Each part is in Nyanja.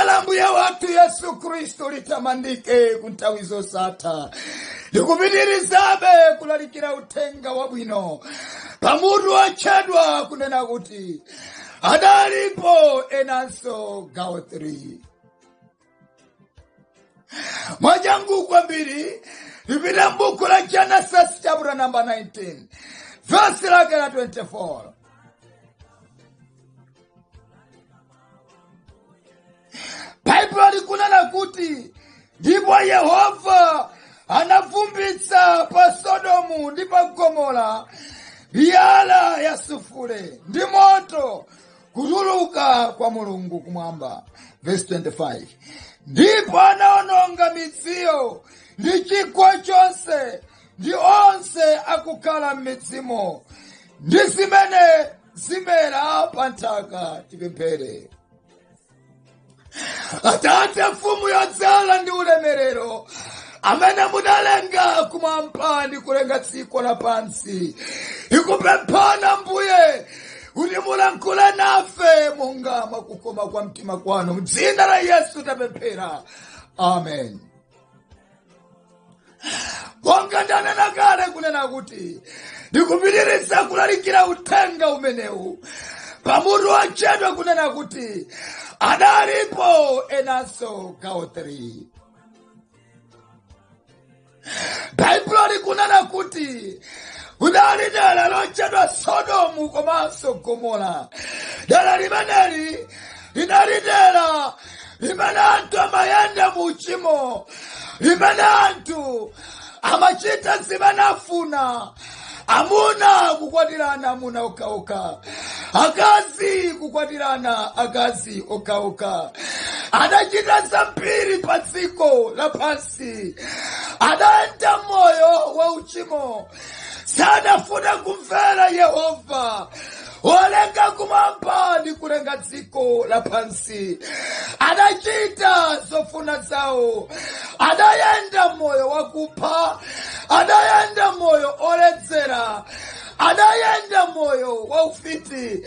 Dzina la Mbuye wathu Yesu Khristu litamandike ku nthawi zosatha. Ndikupitirizabe kulalikira uthenga wabwino pamutu wotchedwa kunena kuti adalipo enanso, gawo 3. Mwachangu kwambiri lipita m'buku la Genesis chapter number 19, verse lake la 24. Baibulo likunena kuti ndipo Yehova anavumbitsa pa Sodomu ndi pa Gomora miyala ya sufule ndi moto kutuluka kwa Mulungu kumwamba. Verse 25, ndipo anaononga midziyo ndi chigwa chonse ndi onse akukhala m'midzimo ndi zimene zimera pa nthaka. Tipemphere. Atate, mfumu yodzala ndi ulemerero, amene mudalenga kumwamba ndi kulenga dziko lapansi, ikupemphana Mbuye kuti mulankhule nafe monga mwakukoma kwa mtima kwanu. Mdzina la Yesu tapemphera, amen. Monga ndanena kale kunena kuti ndikupitiriza kulalikira uthenga umenewu pamutu wotchedwa kunena kuti adalipo enanso, gawo 3. Baibulo likunena kuti kudali dera lotchedwa Sodomu komanso Gomora. Dera limeneli linali dera limene anthu amayenda mu uchimo, limene anthu amachita zimene afuna, amuna kukwatirana amuna okhaokha, akazi kukwatirana akazi okhaokha. Adachita zambiri pa dziko lapansi, adayenda moyo wa uchimo, sadafuna kumvera Yehova wolenga kumwamba ndi kulenga dziko lapansi. Adachita zofuna zawo, adayenda moyo wakupha, adayenda moyo oledzera, adayenda moyo waufiti,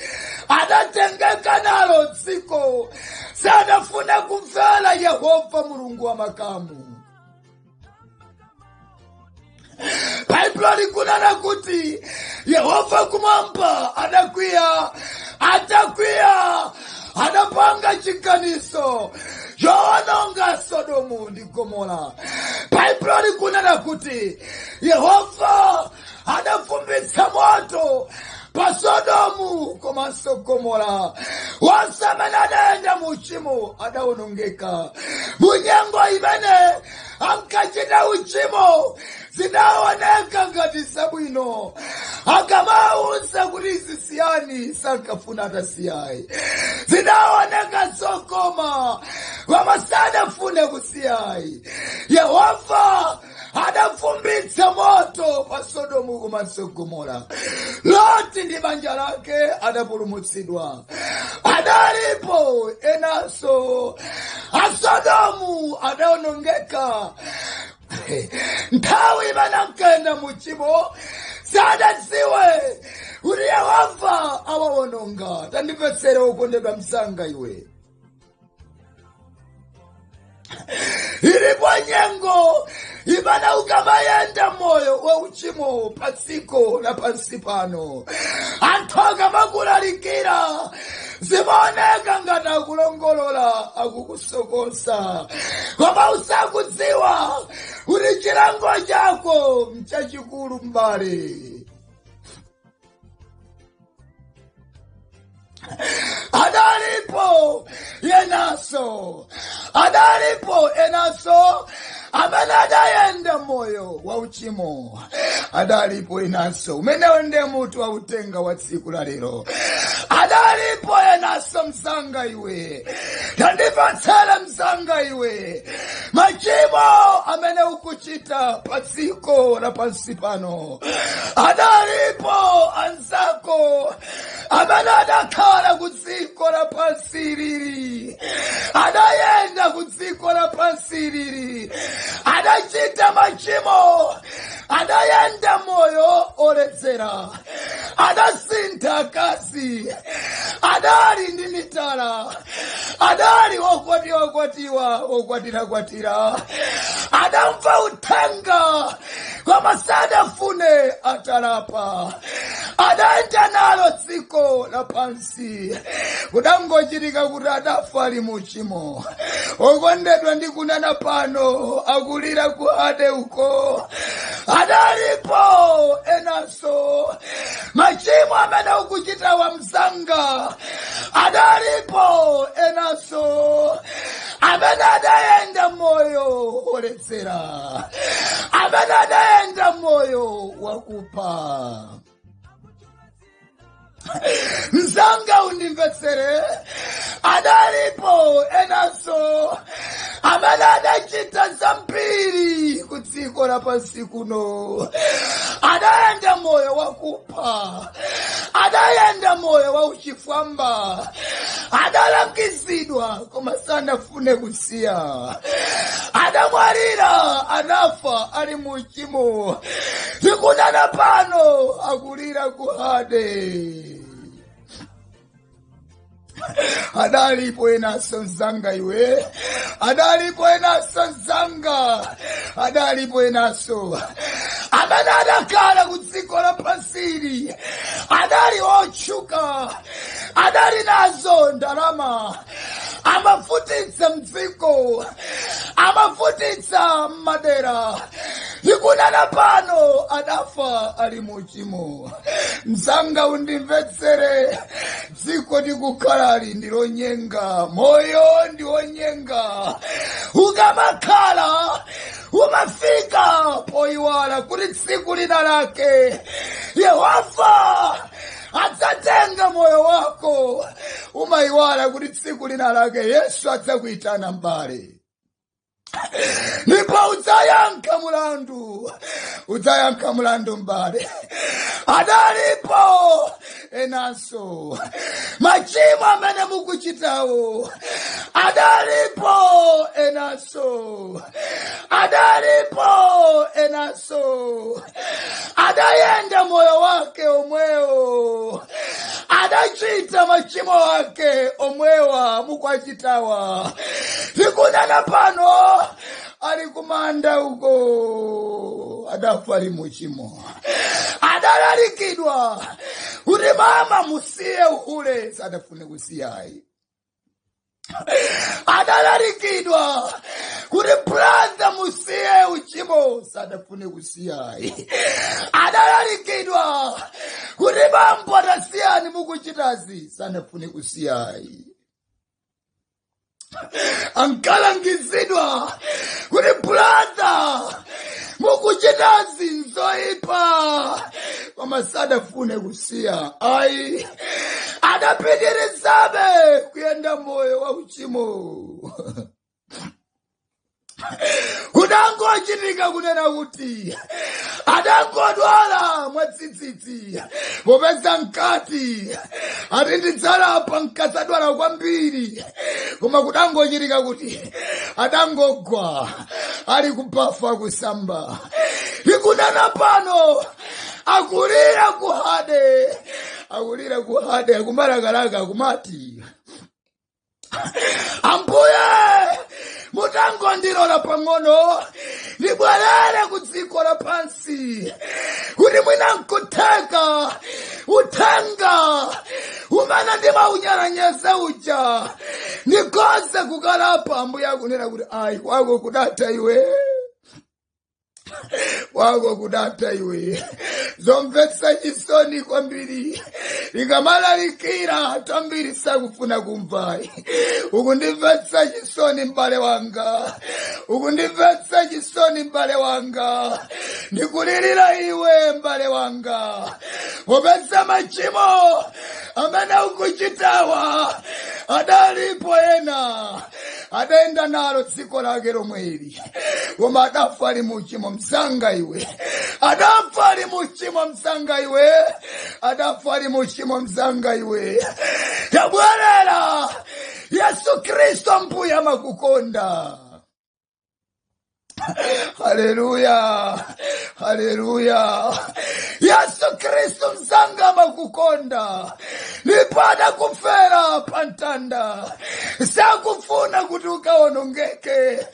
adatengeka nalo dziko, sadafuna kumvera Yehova Mulungu wa makamu. Baibulo likunena kuti Yehova kumwamba adakwiya. Atakwiya adapanga chiganizo chowononga Sodomu ndi Gomora. Baibulo likunena kuti Yehova adavumbitsa moto pa Sodomu komanso Gomora. Onse amene adayenda mu uchimo adawonongeka. Mu nyengo imene ankachita uchimo zidaoneka ngati zabwino, akamawauza kuti zisiyani sankafuna atasiyayi. Zidaoneka zokoma koma sadafune kusiyayi. Yehova adavumbitsa moto pa Sodomu komanso Gomora. Loti ndi banja lake adapulumutsidwa. Adalipo enanso. Asodomu adawonongeka. Nthawi imene ankayenda muchimo sadadziwe kuti Yehova awawononga. Tandimvetsere wokondedwa msanga iwe, ilipo nyengo imene ukamayenda moyo wa uchimo pa dziko lapansi pano, anthu akamakulalikira zimaoneka ngati akulongolola, akukusokosa, koma usakudziwa kuti chilango chako mchachikulu m'bale. Adalipo enanso, adalipo enanso amene adayenda moyo wa uchimo. Adalipo enanso. Umenewo ndiye mutu wa uthenga wa tsiku la lero. Adalipo enanso. Mzanga iwe, tandimvetsera mzanga iwe, machimo amene ukuchita pa dziko lapansi pano, adalipo anzako amene adakhala ku dziko lapansi lili, adayenda ku dziko lapansi lili, adachita machimo, adayenda moyo oledzera, adasintha akazi, adali ndi mitala, Adali okwatiwa kwatiwa, okwatira kwatira, adamva uthenga koma sadafune atalapa. Adayenda nalo dziko lapansi, kudangochitika kuti adafa ali muchimo. Okondedwa, ndikunena pano akulira ku Hade uko. Adalipo enanso, machimo amene ukuchitawa mzanga, adalipo enanso amene adayenda moyo oledzera, amene adayenda moyo wakupha. Mzanga, undimvetsere, adalipo enanso amene adachita zambiri ku dziko lapansi kuno. Adayenda moyo wakupha, adayenda moyo wa uchifwamba, adalangizidwa koma sanafune kusiya. Adamwalira, adafa ali muchimo. Tikunena pano akulira ku Hade. Adalipo enanso mzanga iwe, adalipo enanso mzanga, adalipo enanso amene adakhala ku dziko lapansili, adali otchuka, adali nazo ndalama, amavutitsa mdziko, amavutitsa madera. Ndikunena pano adafa ali muchimo. Mzanga, undimvetsere, dziko tikukhalali ndilonyenga, moyo ndiwonyenga. Ukamakhala umafika poyiwala kuti tsiku lina lake Yehova adzatenga moyo wako. Umayiwala kuti tsiku lina lake Yesu adzakuitana mbale, ndipo udzayankha mulandu, udzayankha mulandu mbale. Adalipo enanso, machimo amene mukuchitawo, adalipo enanso, adalipo enanso adayenda moyo wake omwewo, adachita machimo ake omwewa mukwachitawa. Tikunena pano ali kumanda uko, adafa ali muchimo. Adalalikidwa kuti mama musiye uhule, sadafune kusiyayi. Adalalikidwa kuti brother musiye uchimo, sadafune kusiyayi. Adalalikidwa kuti bambo atasiyani mukuchitazi, sanafune kusiyayi. Ankalangizidwa kuti brother mukuchitazi nzoipa, koma sadafune kusiya ayi, adapitirizabe kuyenda moyo wa uchimo. Kudangochitika kunena kuti adangodwala mwadzidzidzi, popeza mkati ati ndidzalapa nkadzadwala kwambiri, koma kudangochitika kuti adangogwa ali kubafa kusamba. Ikunena pano akulira kuhade, akulira kuhade, akumalakalaka akumati, "Ambuye, mutangondilola pang'ono ndibwerere ku dziko lapansi kuti mwina nkutheka uthenga umene ndimaunyalanyeza uja ndikhoze kukalapa." Ambuye akunena kuti ayi, kwako kudatha iwe, wako kudatha iwe. Zomvetsa chisoni kwambiri, likamalalikira tambiri sakufuna kumva. Ukundimvetsa chisoni m'bale wanga, ukundimvetsa chisoni m'bale wanga, ndikulirira iwe m'bale wanga, popeza machimo amene ukuchitawa adalipo ena adayenda nalo dziko lake lomweli koma adafa ali muchimo. Msanga iwe, adafa ali muchimo. Msanga iwe, adafa ali muchimo. Msanga iwe, tabwerera. Yesu Kristu Mbuye amakukonda. Haleluya. Haleluya! Yesu Khristu mzanga amakukonda ndipo adakufera pamtanda. Sakufuna kuti ukaonongeke,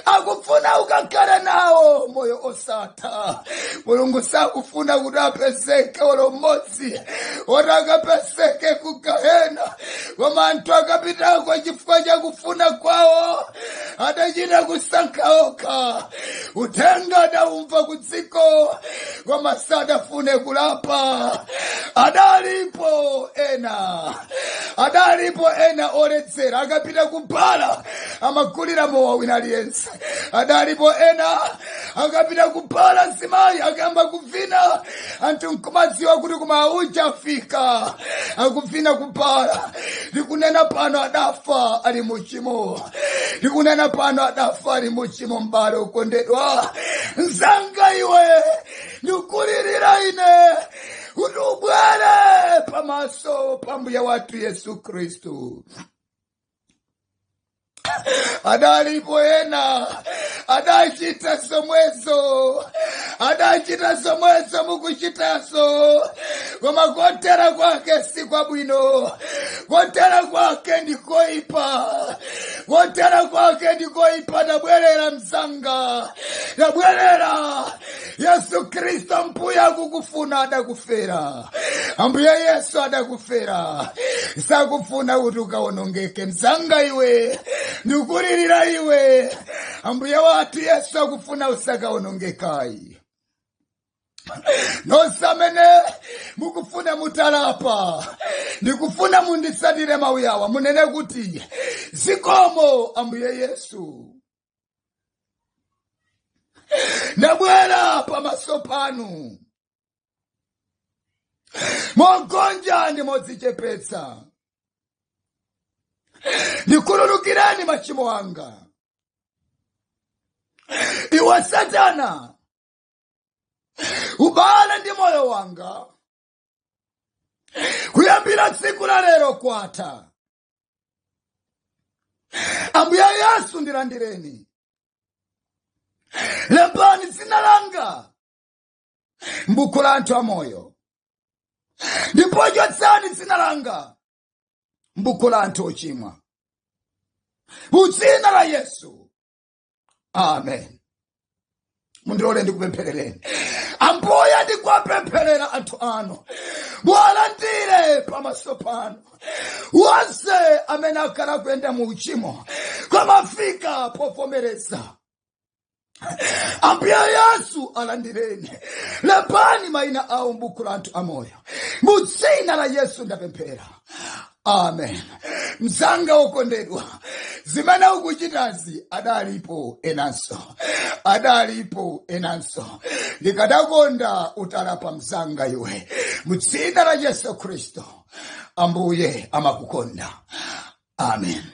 akufuna ukakhale nawo moyo osatha. Mulungu sakufuna kuti apezeke olo mmodzi oti akapezeke ku gahena, koma anthu akapitako chifukwa chakufuna kwawo, adachita kusankha okha. Uthenga adawumva ku dziko, koma sadafune kulapa. Adalipo ena, adalipo ena oledzera, akapita kubala amagulira mowa wina aliyense. Adalipo ena akapita kubala, zimayi akayamba kuvina, anthu nkumadziwa kuti kumauja afika, akuvina kubala. Ndikunena pano adafa ali muchimo, ndikunena pano adafa ali muchimo. M'bale ukondedwa, mzanga iwe, ndikulirira ine kuti ubwere pamaso pa Mbuye wathu Yesu Khristu. Adalipo ena adachita zomwezo, adachita zomwezo mukuchitazo, koma kotera kwake si kwabwino, kotera kwake ndikoipa, kotera kwake ndikoipa. Tabwerera mzanga, tabwerera. Yesu Khristu Ambuye akukufuna, adakufera. Ambuye Yesu adakufera, sakufuna kuti ukaonongeke. Mzanga iwe, ndikulirira iwe, Ambuye wathu Yesu akufuna usakaonongekayi. Nonse amene mukufuna mutalapa, ndikufuna munditsatire mawu awa, munene kuti, "Zikomo Ambuye Yesu, ndabwera pamaso panu mogonja ndi modzichepetsa. Ndikhululukireni machimo anga. Iwe Satana, ubale ndi moyo wanga kuyambira tsiku la lero kwatha. Ambuye Yesu, ndilandireni, lembani dzina langa m'buku la anthu amoyo, ndipo chotsani dzina langa m'buku la anthu ochimwa, mu dzina la Yesu, amen." Mundilole ndikupempherereni. Ambuye, ndikuwapempherera anthu anu, muwalandire pamaso panu wonse amene akhala kuyenda mu uchimo kwamafika povomereza. Ambuye Yesu, alandireni, lembani mayina awo m'buku la anthu amoyo. Mu dzina la Yesu ndapemphera, amen. Mzanga wokondedwa, zimene ukuchitazi adalipo enanso, adalipo enanso. Ndikadakonda utalapa mzanga iwe. Mu dzina la Yesu Khristu, Ambuye amakukonda, amen.